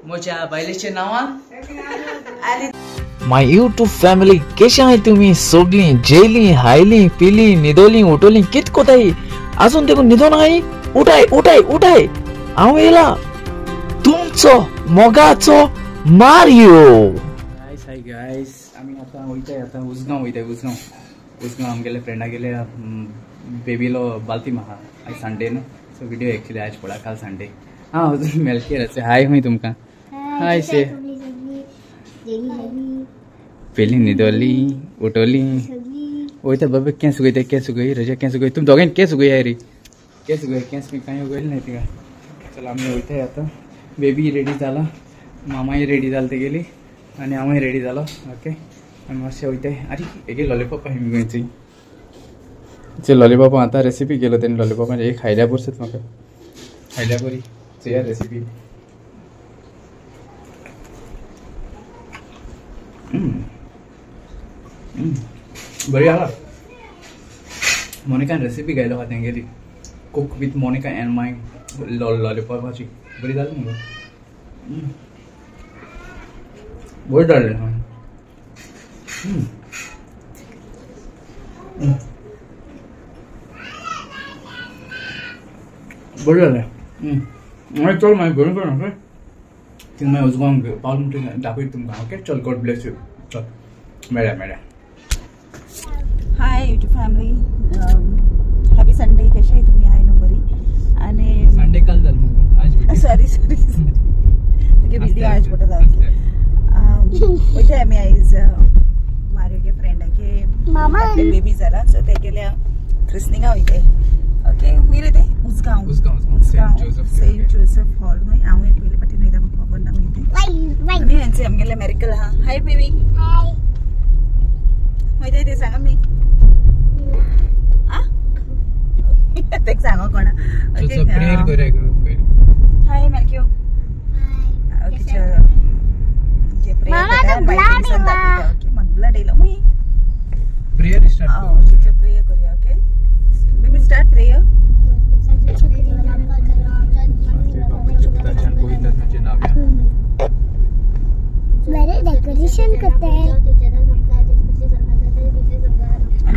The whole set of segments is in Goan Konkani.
म्हज्या बायलेच्या नांवान. My YouTube family कशी आहाय तुमी सगळीं जेली हायली पिली न्हिदोली उठोली कित कोताय अजून तेकून न्हिदोन आहाय. उठाय उठाय उठाय, हांव येयला तुमचो मोगाचो मारियो. गायस हाय गायस, आमी आतां वयताय, आतां उजगांव वयताय. उजगांव उजगांव आमगेले फ्रेंडा गेले बेबीलो बालतीम आहा. आयज संडे न्हू, सो व्हिडिओ एक्चुली आयज पळा, काल संडे. हां अजून मेलकेर हाय खंय तुमकां. हाय से पेली न्हिदोली उठोली वयता बाबा. केंस उगयता, केंस उगय रजा, केंस उगय. तुमी दोगांयनी केंस उगया रे, केंस उगय, केंस बी कांय उगयलें ना तिका. चल आमी वयताय आतां. बेबी रेडी जाला, मामाय रेडी जाला तेगेली, आनी हांवूय रेडी जालो. ओके आमी मातशें वयताय. आरे हेगे लॉलीपॉप आहा गोंयची. लॉलीपॉप आतां रेसिपी केलो तेणी लॉलीपॉपान. एक खायल्या पुरसत म्हाका, खायल्या बरी चोया रेसिपी. बरी आहा. मोनिकान रेसिपी गायलो आहा तेंगेली, cook with Monica and my लॉलीपॉपाची. बरी जाली मुगो, बरी जाली. बरें जालें. मागीर चल मागीर बरें करून ओके. थिंग मागीर उजगांव पावल म्हणटकीर दाखयता तुमकां. ओके चल, गॉड ब्लेस you. चल मेळया मेळया. Hi YouTube family, happy Sunday. कशे आहे तुम्ही? आहे न्हू बरी? आनी संडे काल जालो मुगो, आज video. Sorry sorry sorry, तुगे व्हिडिओ आज पडटा. ओके वयता आमी आयज मारियोगे फ्रेंडागे बेबी जाला, सो तेगेल्या क्रिस्निंगा वयताय. ओके हुंय रे तें? Ujgaon, Ujgaon Saint Joseph Hall. हुंय हांव पयले फावटी वयता, म्हाका खबर ना हुंय तें. आनी हेंचे आमगेले मेरिकल आहा. हाय बेबी, वयताय तें सांग आमी. तेका सांगो कोणा. हाय मेलक्यू. ओके चल, प्रेयर करता. ओके म्हाका ब्लड येयलो. हुंय प्रेयर स्टार्ट कर. ओके चल प्रेयर करूया. Okay baby, start prayer. Decoration करते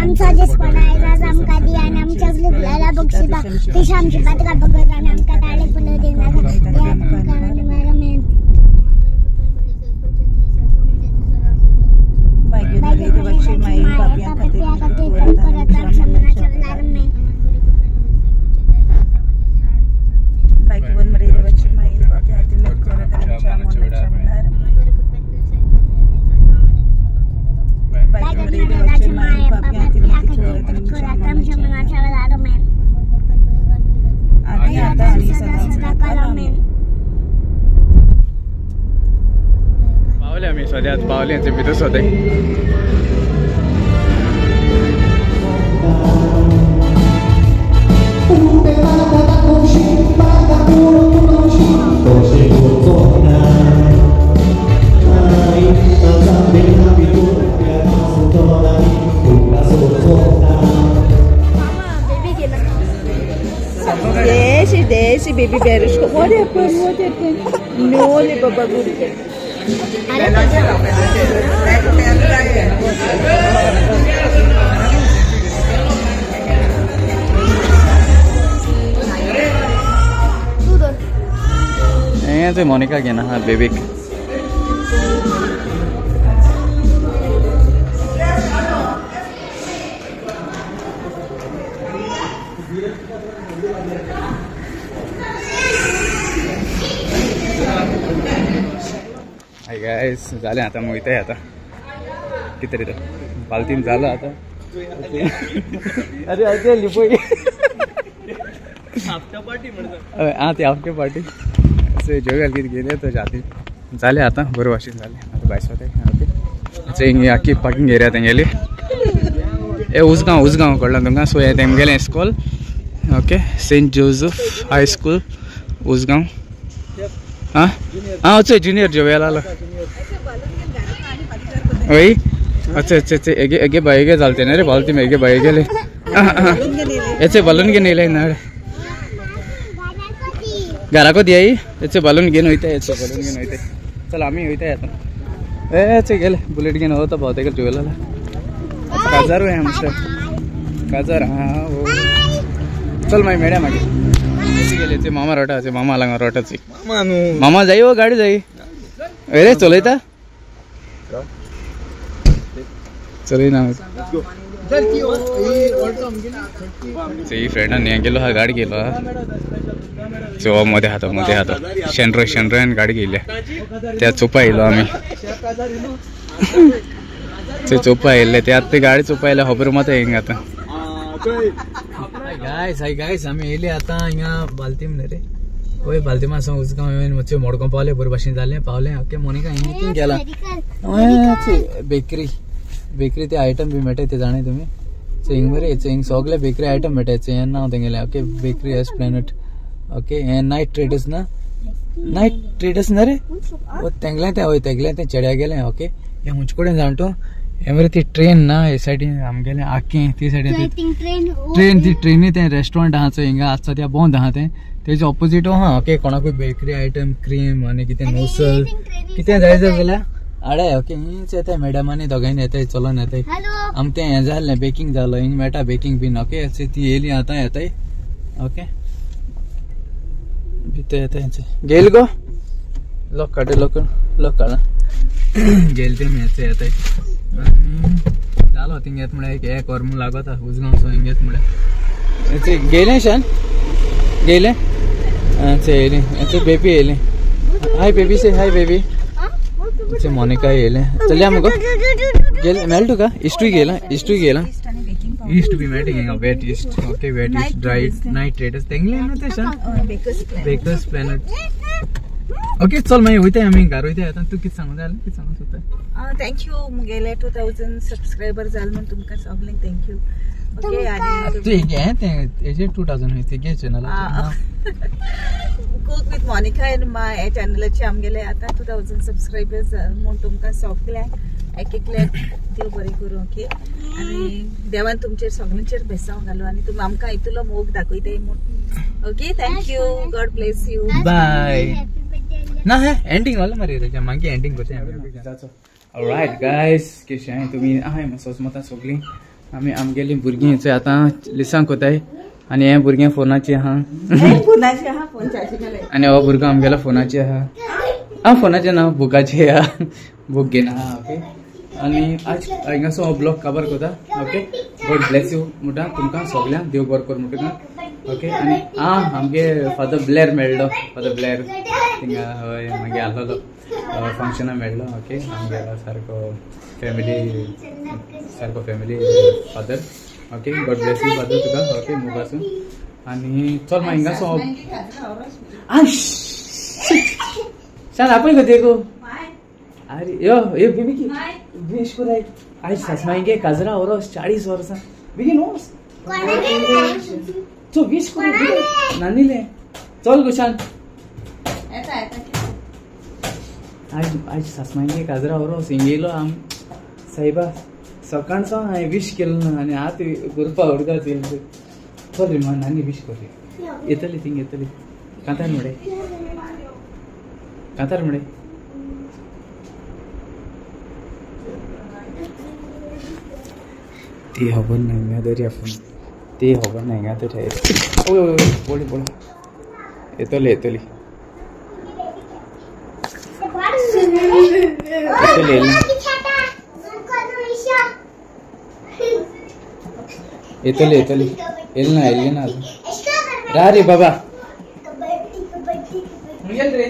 आमचा दिसपणा आयज आमकां दी आनी आमच्या लुगलेल्या बक्षिसा तशें आमची पात्रां बगर आनी आमकां ताळे पुलो दिनाका. पावले आमी सद्या, पावले भितर सद्या. Desi baby Berushka. What happened? What happened? No, le baba good. Eh, Monica again, ha baby. Hi guys, झाले आता मग इथे आता किती रे बालतीन झालं आता. अरे अरे लिपोय आफ्टर पार्टी म्हणतात. हां ते आफ्टर पार्टी असे जेव्हा किती गेले तर जाते झाले आता बरोबर भाशेन झाले आता भायस वताय. ओके हिंग आखी पार्किंग एरिया तेंगेली. ए उजगांव, उजगांव कळ्ळें तुमकां. सो हें तेमगेलें school. Okay Saint Joseph high school Ujgaon. हाँ हाँ अच्छा जुनियर जोवेल आलो वही. अच्छा अच्छा अच्छा एगे एगे बाई चालते ना रे बालती में एगे बाई गेले याचे बलून घेऊन येईल ना. घराकूच याय हेचे बालून घेवन वयता हेचो बालून घेवन वयता. चल आमी वयता आतां. ए गेले बुलेट घेवन वता भोंवते जुवेला. काजार आहे आमचं काजार. हा हो चल मागीर मेळया मागीर. गेले ते मामा रोटा मामा लागना रोटाची. मामा जाई हो गाडी जाई. अरे चलयता चलयना. फ्रेंडान हें गेलो हा गाडी गेलो हा चोवा मध्ये हाता मध्ये हाता शेंड्रो शेंड्रोयान गाडी गेल्या त्या चोपा येयलो आमी. ते चोपा येयल्ले ते आतां गाडी चोपा येयल्या खबर मात हिंगा आतां. गायस हाय गायस आमी येयले आतां हिंगा बालतीम न्ही रे वय बालतीम आसा उजगांव येवन मातशें मडगांव पावले बरे भाशेन जालें पावलें. ओके मोनिका हिंगा थिंग गेला बेकरी बेकरी ते आयटम बी मेळटा ते जाणाय तुमी. हिंग मरे हिंग सगळे बेकरी आयटम मेळटा. हें नांव तेंगेलें okay bakery S planet. Okay हें नायट ट्रेडर्स ना नायट ट्रेडर्स ना रे तेंगलें तें हय तेगलें तें चेड्या गेलें. ओके हें हुंचे कडेन जाण तूं हें मरे ती ट्रेन ना हे सायडीन आमगेलें आकें ती सायडीन ट्रेन ती ट्रेनी तें रेस्टोरंट आहा चोय हिंगा आतां सद्या बंद आहा तें तेजे ऑपोजीट आहा. ओके कोणाकूय बेकरी आयटम क्रीम आनी कितें नोसल कितें जाय जाल्यार हाडाय. ओके हीच येताय मॅडमांनी दोगांयनी येताय चलोन येताय. आम तें हें जालें बेकींग जालो हिंग मेळटा बेकींग बीन. ओके ती येयली आतां येताय. ओके भितर येताय गेल गो लॉक काडटा लॉक लॉक काडला गेल ते हेचे येताय जालो थिंग येत म्हळ्यार एक वर म्हूण लागता उजगांव सो हिंग येत म्हळ्यार गेलें शान गेलें येयलें हेचे बेबी येयलें. हाय बेबी से हाय बेबी. मोनिका येयलें चलया मुगो गेलें मेळटा तुका इश्टूय गेला इश्टूय गेला इस्ट बी मेळटा हिंगा wet east. Okay wet east dry night traders तेंगलें न्हू तें शान बेकर्स प्लॅनेट. ओके चल मागीर वयताय आमी घरा वयताय आतां. तूं कितें सांगूं जाय जाल्यार कितें सांगूंक सोदता? Thank you मुगेले 2000 सबस्क्रायबर जाले म्हूण तुमकां सगल्यांक thank you. Okay आनी तूं हें तें हेजेर 2000 वयता तेगे चॅनलाचेर कुक विथ मोनिका एंड मा ह्या चॅनलाचे आमगेले आतां 2000 सबस्क्रायबर्स म्हूण तुमकां सगल्यांक एक एकल्याक देव बरें करूं. ओके आनी देवान तुमचेर सगल्यांचेर बेसांव घालूं आनी तुमी आमकां इतलो मोग दाखयताय म्हूण. Okay thank you God bless you bye. ना हे एंडिंग वाला मरे रे मागे एंडिंग करते हैं. ऑलराइट गायस कशें आहाय तुमी आहाय मसोज मता सगळीं आमी आमगेलीं भुरगीं चोय आतां लिसांक कोताय आनी हें भुरगें फोनाचें आहा फोनाचें आहा फोन चार्जींग आनी हो भुरगो आमगेलो फोनाचें आहा. आं फोनाचें ना बुकाचें आहा बूक घेवन आहा. ओके आनी आज हिंगासो हो ब्लॉग काबार कोता. ओके गॉड ब्लेस you म्हणटा तुमकां सगल्यांक देव बरो कर म्हणटा. ओके आनी आं आमगे फादर ब्लेर मेळ्ळो फादर ब्लेर थिंगा हय मागीर आसलेलो फंक्शना मेळ्ळो. ओके आमगेलो सारको फॅमिली सारको family father. Okay God bless you father तुका. ओके मुखासून आनी चल मागीर हिंगासो शान आपय गो ते गो. अरे यो यो बेबी की विश कराय आज सासमाईगे काजरा ओरोस 40 वर्सां बेगीन वोस चो विश कर नानीले चल गुशान. आज आज सासमाईगे काजरा ओरोस हिंगेलो आम साहेबा सकाळचो हांवें विश केलो ना आनी आतां करपा उरता चल रे मा नानी विश कर येतली थिंग येतली. कांतार मुडे कांतार मुडे ते खबर ना हिंगा तरी आपूण ते खबर ना हिंगा तरी. ओय ओय बोली बोली येतली येतली येतली येतली येतली येईल ना येईल ना अजून. रा रे बाबा गेल रे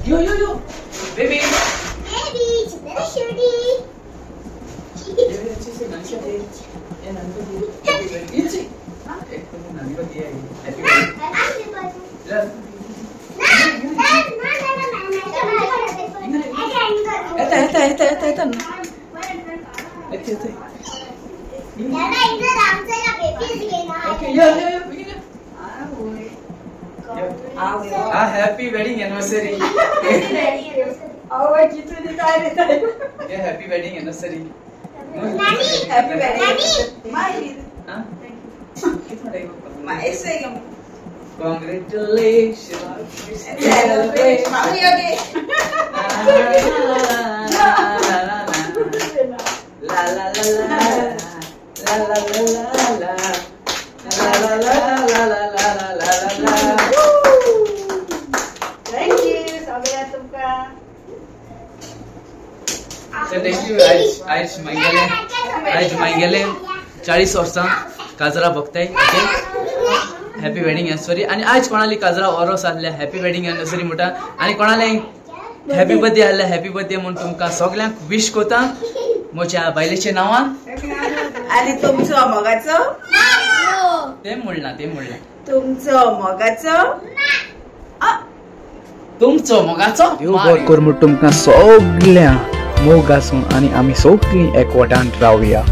यो यो यो बेबी बेबी चित्र शिवडी अच्छे से नानी को दे ये नानी को दे ये एक तो नानी को दिया है हैप्पी बर्थडे येता येता येता येता येता येते येते दादा इधर ओके या या या आ हॅपी वेडिंग एनिवर्सरी. ये happy wedding anniversary. Happy wedding. Congratulations. La la la la la la la la la la la la la la. Thank you सगळ्या तुमका. आयज मागेले आयज मागेले 40 वर्सां काजरा बघताय. Okay happy wedding anniversary. आणि आज कोणाली काजरा ओरोस आसल्या हॅपी वेडिंग एनिवर्सरी म्हणटा आणि कोणाले हॅपी बर्थडे आसल्या हॅपी बर्थडे म्हूण तुमकां सगळ्यांक विश करता म्हज्या बायलेच्या नांवान. आणि तुमचो मोगाचो ते म्हणला ते म्हणला तुमचो मोगाचो तुमचो मोगाचो देव बरो कर म्हूण तुमकां सगळ्या मोग आसूं आनी आमी सगळीं एकवटान रावया.